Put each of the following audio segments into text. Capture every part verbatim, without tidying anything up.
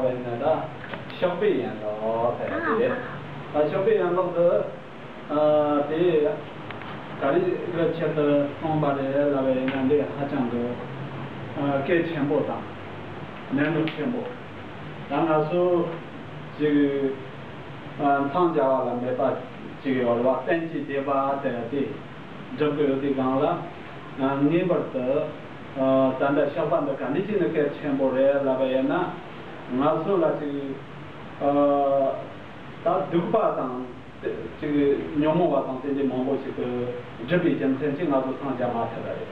ལབ་པ་ཡིན་ན་ད་གཤེགས་པའི་ཡན་ལག་ཟེར་ཡ་དེ་རེད། ད་གཤེགས་པའི་ཡན་ལག་དེ་ཨ་དེ་ག་རེ་གི་ཆེད་དུ་གསུངས་པ་རེད་ལབ་པ་ཡིན་ན། འདི་ཧ་ཅང་གི་ཨ་གལ་ཆེན་པོ་དང་གནད་འགག་ཆེན་པོ། ད་ང་ཚོ་ཅིག་ཨ་མཚམས་སྦྱར་བ་ལ་མེད་པ་ཅིག་ཡོད་རེད་བ། རྟེན་གྱི་བཟླས་པ་ཟེར་ཡ་དེ་སྒྲུབ་ཀྱི་ཡོད་དུས་སྒང་ལ། ཨ་ངེས་པར་དུ་ཨ་ད་ལྟ་གཤེགས་པ་འདི་ག་འདྲ་ཅིག་ནི་གལ་ཆེན་པོ་རེད་ལབ་པ་ཡིན་ན། ང་ཚོ་ལ་ཅིག་ཨ་ད་སྡིག་པ་དང་ཅིག་ཉོན་མོངས་པ་དང་དེ་འདྲའི་མང་པོ་ཞིག་གིས་སྒྲིབ་པའི་རྒྱུ་མཚན་གྱིས་ང་ཚོ་མཚམས་སྦྱར་མ་ཐུབ་པ་རེད།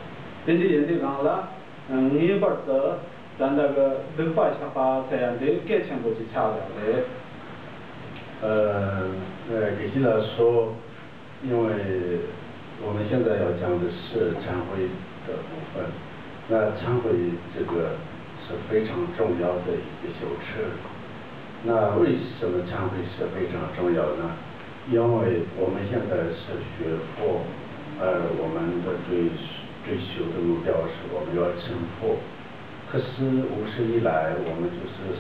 དེ་འདྲ་ཡིན་དུས་སྒང་ལ། ངེས་པར་དུ་ད་ལྟ་གི་སྡིག་པ་བཤགས་པ་ཟེར་ཡ་འདི་གལ་ཆེན་པོ་ཞིག་ཆགས་ཡོད་རེད། 呃，呃，给希老说，因为我们现在要讲的是忏悔的部分，那忏悔这个是非常重要的一个修持。那为什么忏悔是非常重要呢？因为我们现在是学佛，呃，我们的追追求的目标是我们要成佛。可是五十以来，我们就是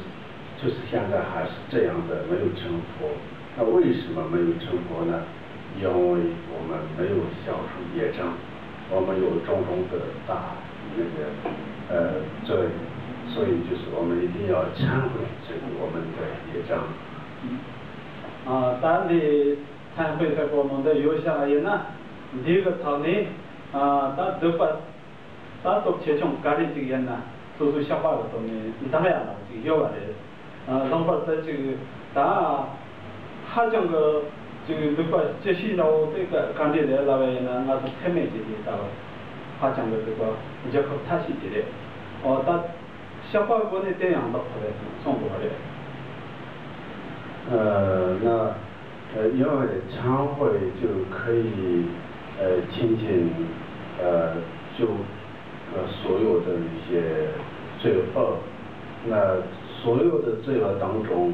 就是现在还是这样的，没有成佛。那为什么没有成佛呢？因为我们没有消除业障，我们有种种的大那个呃罪，所以就是我们一定要忏悔这个我们的业障。 ཨ་ད་འདི་ཚན་དཔེ་ཚད་པོ་མང་དུ་ཡོད་བཞག་ཡིན་ན། འདི་གི་ཐོག་ནས་ཨ་ད་སྡིག་པ་ད་སྟོབས་ཆེ་ཆུང་ག་རེ་ཅིག་ཡིན་ན་སོ་སོའི་བཤགས་པ་གི་ཐོག་ནས་འདང་ཡ་ལ་ཅིག་ཡོད་པ་རེད། ཨ་ལྷག་པར་དུ་ཅིག་ད་ཧ་ཅང་གི་ཅིག་སྡིག་པ་ཅི་ཞིག་འདྲ་བོ་དེ་ག་ག་འདྲས་རེད་ལབ་པ་ཡིན་ན། ང་ཚོ་ཚད་མེད་ཀྱི་དེ་ལྟ་བུ་ཧ་ཅང་གི་སྡིག་པ་རྒྱལ་ཁབ་ཐ་ཤིག་ཅིག་རེད། ཨོ་ད་བཤགས་པ་སྒོ་ནས་དེ་ཡང་ལོག་ཐུབ་རེད་གསུང་དགོས་པ་རེད། 呃，那呃，因为忏悔就可以呃清净呃就呃所有的一些罪恶。那所有的罪恶当中，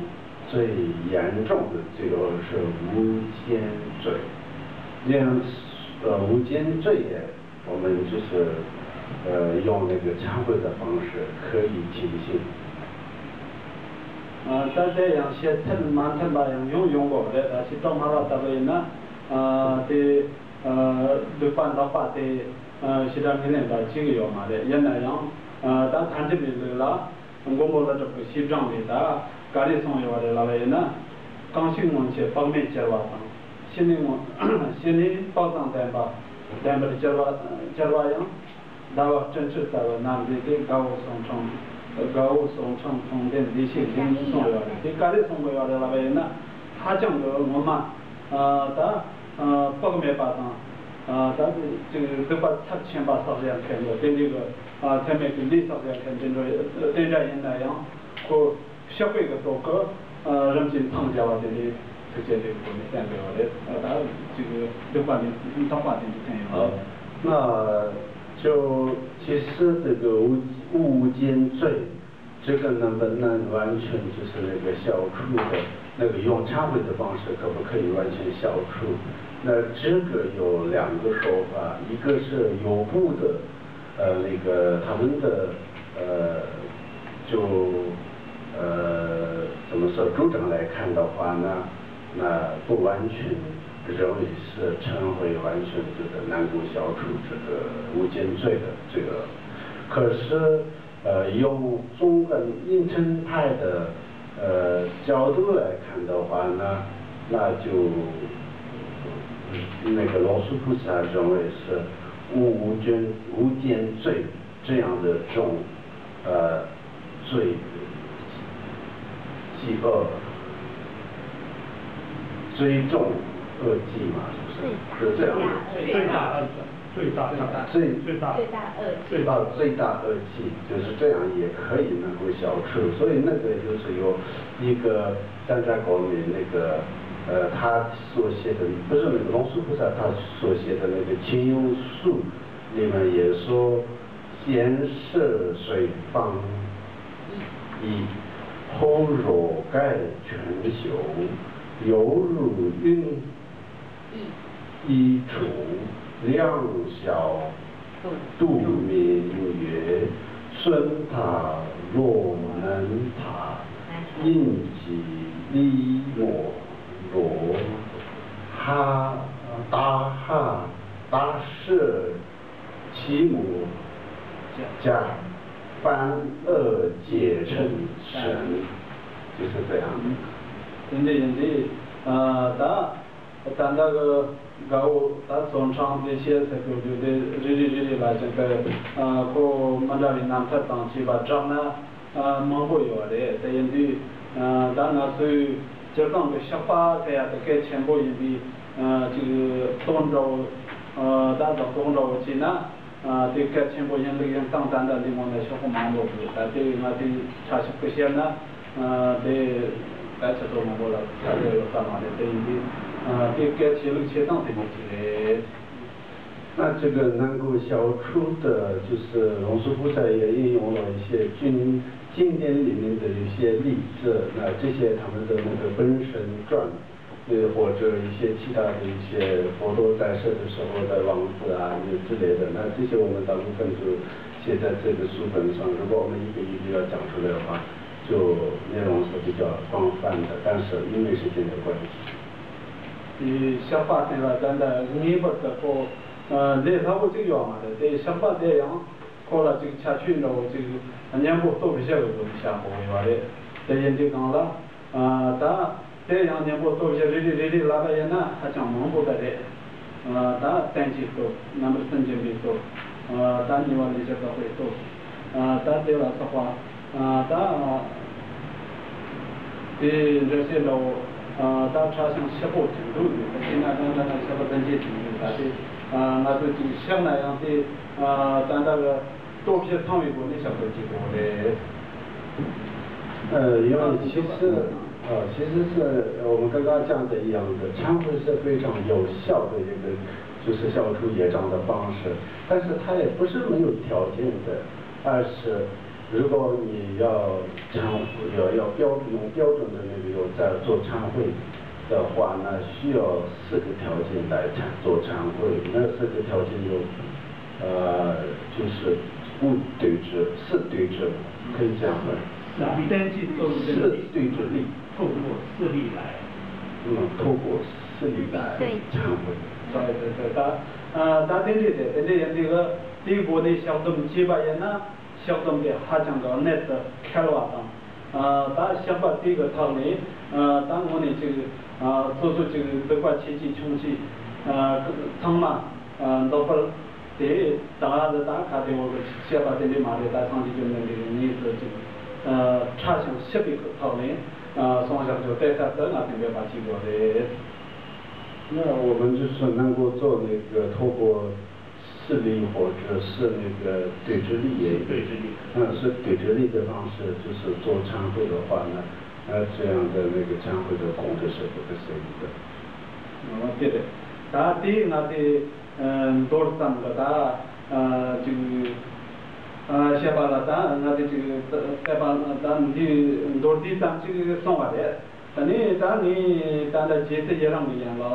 最严重的罪恶是无间罪。那样呃，无间罪也 我们就是呃用那个忏悔的方式可以清净。 ཨ་ད་དེ་ཡང་བཤད་ཚུལ་མ་མཐུན་པ་ཡང་ཡོང་ཡོང་གི་རེད། ད་ཤེས་རྟོགས་སྨྲ་བ་ལྟ་བུ་ཡིན་ན། ཨ་དེ་ཨ་སྡིག་པ་འདག་པ་དེ་ཨ་ཞེ་དྲག་ངོས་ལེན་པ་བྱེད་ཀྱི་ཡོད་མ་རེད། ཡིན་ན་ཡང་ཨ་ད་ཐར་འདོད་པའི་ལུགས་ལ། མགོན་པོ་ཀླུ་སྒྲུབ་ཀྱི་བཤད་སྦྱང་ལས་ད་ག་རེ་གསུངས་ཡོད་པ་རེད་ལབ་པ་ཡིན་ན། རྐང་བཞི་སྔོན་ཆད་དཔག་མེད་གྱུར་པ་དང་། ཕྱི་ནས་སྔོན་ཕྱི་ནས་དཔག་དང་ལྡན་པ་ལྡན་པར་གྱུར་པ་གྱུར་པ་ཡང་། ཟླ་བ་སྤྲིན་བཅུ་ལྟ་བུ་རྣམས་འདི་དེ། དགའ་བོ་གསུང་འཕྲིན་དགའ་བོ་གསུང་འཕྲིན་མཐོང་ལྡན་བདེ་གཤེགས་ལྷུན་གྱིས་གསུངས་ཡོད་པ་རེད། དེ་ག་རེ་གསུངས་ཡོད་པ་རེད་ལབ་པ་ཡིན་ན། ཧ་ཅང་གི་ངོ་མ་ཨ་ད་ཨ་དཔག་མེད་པ་དང་། ཨ་ད་ཅིག་སྡིག་པ་ཚབས་ཆེན་པ་བསགས་ཡ་མཁན་གྱི་དེ་འདྲའི་གི་ཨ་ཚད་མེད་ཀྱི་ལས་བསགས་ཡ་མཁན་དེ་འདྲ་དེ་འདྲ་ཡིན་ན་ཡང་། ཁོ་བཤགས་པའི་གི་ཐོག་གི་ཨ་རིམ་གྱིས་མཚམས་སྦྱར་བ་དེ་འདྲའི་ཚིགས་བཅད་དེ་གི་སྒོ་ནས་བསྟན་པའི་བ་རེད། ཨ་ད་ཅིག་སྡིག་པ་ནི་འདག་པ་དེ་འདྲའི་ཐོན་ཡོང་། 啊，那就其实这个无无间罪，这个能不能完全就是那个消除的，那个用忏悔的方式可不可以完全消除？那这个有两个说法，一个是有部的，呃，那个他们的，呃，就，呃，怎么说，主张来看的话呢，那不完全认为是忏悔完全就是能够消除这个无间罪的这个。可是 呃，用中观应成派的呃角度来看的话呢，那就那个龙树菩萨认为是无无间无间罪这样的重呃罪，罪恶，罪重恶极嘛，是不是？是这样的。罪大恶极。 罪大，罪大，罪大，罪大恶极。啊，罪大恶极，就是这样也可以能够消除。所以那个就是有一个张家国民那个，呃，他所写的，不是那个龙树菩萨他所写的那个清幽颂里面也说，先设水方已，后若盖全修，犹如云衣除，量小度民也。孙塔若能塔，应己礼莫罗。哈达哈达舍其母家，犯恶皆成神，就是这样的。 དེ་འདྲ་ཡིན་དུས། ཨ། ད་ད་ལྟ་གི་དགའ་བོ་ད་བཙོན་ཁྲིམས་དེ་བཤད་ཟེར་དགོས་རྒྱུ་དེ་རེ་རེ་རེ་རེ་ལ་ཞིག་གི། ཨ། ཁོ་མི་འདྲ་བའི་རྣམ་ཐར་དང་བཅས་པ་བསྒྲགས་ན། ཨ། མང་པོ་ཡོད་རེད། དེ་ཡིན་དུས། ཨ། ད་ང་ཚོའི་སྤྱིར་བཏང་གི་ཕྱག་དཔེ་ཟེར་ཡ་དེ་གལ་ཆེན་པོ་ཡིན་པའི། ཨ། ཅིག་དོན་འདྲ་བོ། ཨ། ད་ད་དོན་འདྲ་བོ་བྱས་ན། ཨ། དེ་གལ་ཆེན་པོ་ཡིན་ལུགས་ཡིན་སྟངས་ད་ལྟ་འདི་ངོ་ནས་ཤོག་གུ་མང་པོ་འདུག་ད་དེ་ང་དེ་ཆ་ཞིབ་ཏུ་བཤད་ན། ཨ། དེ་ད་ཆུ་ཚོད་མང་པོ་ལ་ད་དེ་ཡོད་ས་མ་རེད། དེ་ཡིན་དུས། ཨ། དེ་གལ་ཆེ་ལུགས་ཆེ་སྟངས་དེ་མོ་ཅིག་རེད། 那这个南国小初的，就是龙树菩萨也引用了一些经经典里面的一些例子，那这些他们的那个本生传，呃，或者一些其他的一些佛陀在世的时候的王子啊，那之类的，那这些我们大部分就写在这个书本上。如果我们一个一个要讲出来的话，就内容是比较广泛的，但是因为时间的关系。 དེ་ཕྱག་དཔེ་དེ་ལ་ད་ལྟ་ངེས་པར་དུ་ཁོ། ཨ། ལས་སླ་པོ་གཅིག་ཡོད་མ་རེད། དེ་ཕྱག་དཔེ་དེ་ཡང་ཁོ་ལ་ཅིག་ཁྱད་ཆོས་འདྲ་བོ་ཅིག་གཉེན་པོ་སྟོབས་བཞི་གི་སྒོ་ནས་བཞག་དགོས་ཡོད་རེད། དེ་ཡིན་དུས་སྒང་ལ། ཨ། ད་དེ་ཡང་གཉེན་པོ་སྟོབས་བཞི་རེ་རེ་རེ་རེ་ལབ་པ་ཡིན་ན་ཧ་ཅང་མང་པོ་ད་རེད། ཨ། ད་བསྟན་བཅོས་སྟོབས། རྣམ་པར་སུན་འབྱིན་པའི་སྟོབས། ཨ། ད་ཉེ་བར་ལེགས་སྦྱར་བདག་པོའི་སྟོབས། ཨ། ད་དེ་ལ་སོགས་པ། ཨ། ད་དེ་འགྲེལ་བཤད་འདྲ་བོ། ཨ། ད་ཕྲ་ཞིང་ཞིབ་པོ་ཅིག་འདུག་ནས་ད་ཤེས་ན་ད་འདྲ་ན་ཁྱད་པར་ལྡན་རྒྱས་ཅིག་འདུག་ད་དེ། ཨ། ང་ཚོ་ཅིག་བཤད་ན་ཡང་དེ། ཨ། ད་ལྟ་གི་སྟོབས་བཞི་ཚང་བའི་སྒོ་ནས་བཤད་དགོས་ཀྱི་འདུག་རེད། 呃，因为其实，呃，其实是我们刚刚讲的一样的，忏悔是非常有效的一个，就是消除业障的方式，但是它也不是没有条件的，而是如果你要忏悔，要要标用标准的那个有在做忏悔的话呢，需要四个条件来忏做忏悔。那四个条件有，呃，就是五对治、四对治，可以这样分。 བསྟན་བཅོས་སྟོབས་བཞི་ལ། 四对治力。 透过四力来。 嗯，透过四力来 对。 忏悔。 ད་ད་དེ་འདྲས་རེད། དེ་འདྲས་ཡིན་དུས་དེའི་སྒོ་ནས་བཤགས་སྡོམ་བྱས་པ་ཡིན་ན། བཤགས་སྡོམ་དེ་ཧ་ཅང་གི་གནད་དུ་འཁེལ་བ་དང་། ཨ། ད་བཤགས་པ་དེ་གི་ཐོག་ནས། ཨ། ད་དངོས་གནས་ཅིག་ཨ། སོ་སོ་ཅིག་སྡིག་པ་ཆེ་ཆེ་ཆུང་ཆེ། ཨ། ཚང་མ། ཨ། འདག་པར། དེ་ད་ལྟ་ད་ཁ་དེ་འོག་གི་བཤད་པ་དེ་འདྲས་མ་རེད། ད་སངས་རྒྱས་བཅོམ་ལྡན་འདས་ཀྱི་ངེས་སུ་ཅིག་ཨ། ཕྲ་ཞིང་ཞིབ་པའི་ཐོག་ནས། ཨ། གསུངས་བཞག་རྒྱུ་དེ་ལྟར་དུ་ང་ཚོས་འབད་པ་བྱེད་དགོས་རེད། 那我们就是能够做那个透过四力或者是那个对治力也，对治力。 嗯，是对治力的方式，就是做忏悔的话呢，那这样的那个忏悔的功德是不可思议的。 ཨོ། དེ་རེད། ད་དེ་ང་དེ། ཨ། མདོར་ཙམ་གྱི་ད། ཨ། ཅིག་ཨ། བཤད་པ་ལ་ད་ང་དེ་ཅིག་བལྟས་པ་ད་འདི་མདོར་བསྡུས་ཙམ་ཅིག་སོང་བ་རེད། ད་ནི་ད་ངས་ད་ལྟ་རྗེ་བཙུན་ཡི་རང་གི་ཡན་ལག